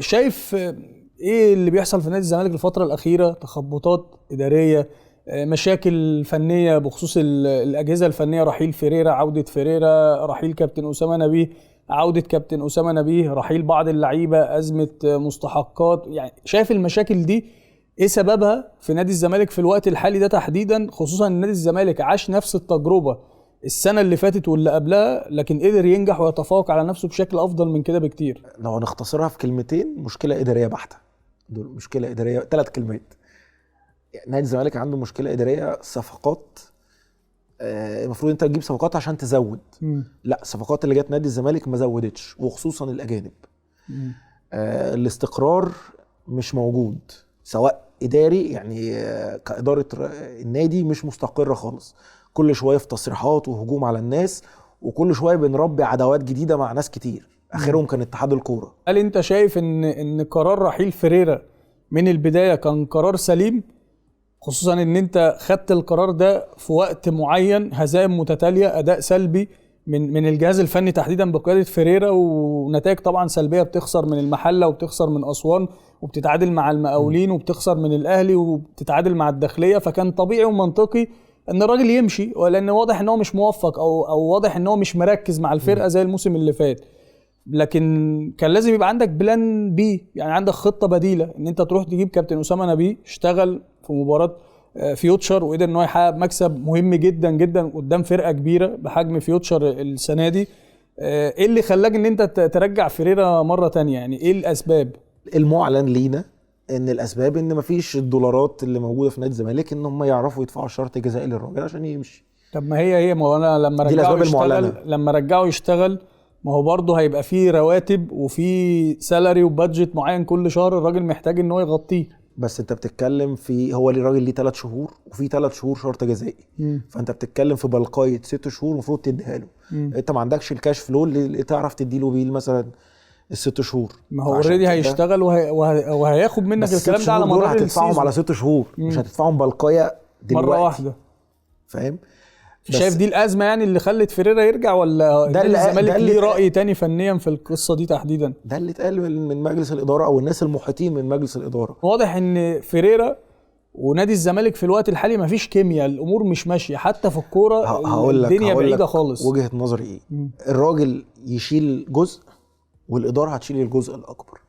شايف ايه اللي بيحصل في نادي الزمالك الفترة الاخيرة؟ تخبطات ادارية، مشاكل فنية بخصوص الاجهزة الفنية، رحيل فيريرا، عوده فيريرا، رحيل كابتن اسامة نبيه، عوده كابتن اسامة نبيه، رحيل بعض اللعيبة، ازمة مستحقات. يعني شايف المشاكل دي ايه سببها في نادي الزمالك في الوقت الحالي ده تحديدا، خصوصا ان نادي الزمالك عاش نفس التجربة السنة اللي فاتت واللي قبلها، لكن قدر ينجح ويتفوق على نفسه بشكل افضل من كده بكتير. لو هنختصرها في كلمتين، مشكلة ادارية بحته. دول مشكلة ادارية، 3 كلمات. نادي الزمالك عنده مشكلة ادارية، صفقات. المفروض انت تجيب صفقات عشان تزود. لا، الصفقات اللي جت نادي الزمالك ما زودتش، وخصوصا الاجانب. الاستقرار مش موجود، سواء اداري، يعني كادارة النادي مش مستقره خالص، كل شوية في تصريحات وهجوم على الناس، وكل شوية بنربي عداوات جديدة مع ناس كتير، اخرهم كان اتحاد الكورة. هل انت شايف ان قرار رحيل فيريرا من البداية كان قرار سليم، خصوصا ان انت خدت القرار ده في وقت معين، هزائم متتالية، اداء سلبي من الجهاز الفني تحديدا بقيادة فيريرا، ونتائج طبعا سلبية، بتخسر من المحلة وبتخسر من اسوان وبتتعادل مع المقاولين وبتخسر من الاهلي وبتتعادل مع الداخلية، فكان طبيعي ومنطقي ان الراجل يمشي، ولان واضح ان هو مش موفق او واضح ان هو مش مركز مع الفرقة زي الموسم اللي فات. لكن كان لازم يبقى عندك plan B، يعني عندك خطه بديله، ان انت تروح تجيب كابتن اسامة نبيه، اشتغل في مباراة فيوتشر وقدر ان هو يحقق مكسب مهم جدا جدا قدام فرقه كبيرة بحجم فيوتشر السنة دي. ايه اللي خلاك ان انت ترجع فيريرا مرة تانية؟ يعني ايه الاسباب؟ المعلن لينا ان الاسباب ان مفيش الدولارات اللي موجودة في نادي الزمالك، ان هم يعرفوا يدفعوا الشرط الجزائي للراجل عشان يمشي. طب ما هي ما هو انا لما رجعه يشتغل، لما رجعه يشتغل ما هو برضه هيبقى فيه رواتب وفي salary و budget معين كل شهر الراجل محتاج ان هو يغطيه. بس انت بتتكلم في هو الراجل ليه 3 شهور، وفي 3 شهور شرط جزائي، فانت بتتكلم في بلقايه 6 شهور المفروض تديها له. انت ما عندكش ال cash flow اللي تعرف تديله بيه مثلا ال6 شهور. ما هو already هيشتغل وهياخد منك الكلام ده على مدار هتدفعهم على 6 شهور، مش هتدفعهم بلقايه دلوقتي مرة واحدة، فاهم؟ شايف دي الازمة يعني اللي خلت فيريرا يرجع، ولا ده الزمالك ليه راي تاني فنيا في القصة دي تحديدا؟ ده اللي اتقال من مجلس الادارة او الناس المحيطين من مجلس الادارة. واضح ان فيريرا ونادي الزمالك في الوقت الحالي مفيش كيمياء، الامور مش ماشية حتى في الكورة، الدنيا بعيدة خالص. وجهه نظري ايه؟ الراجل يشيل جزء والادارة هتشيل الجزء الاكبر.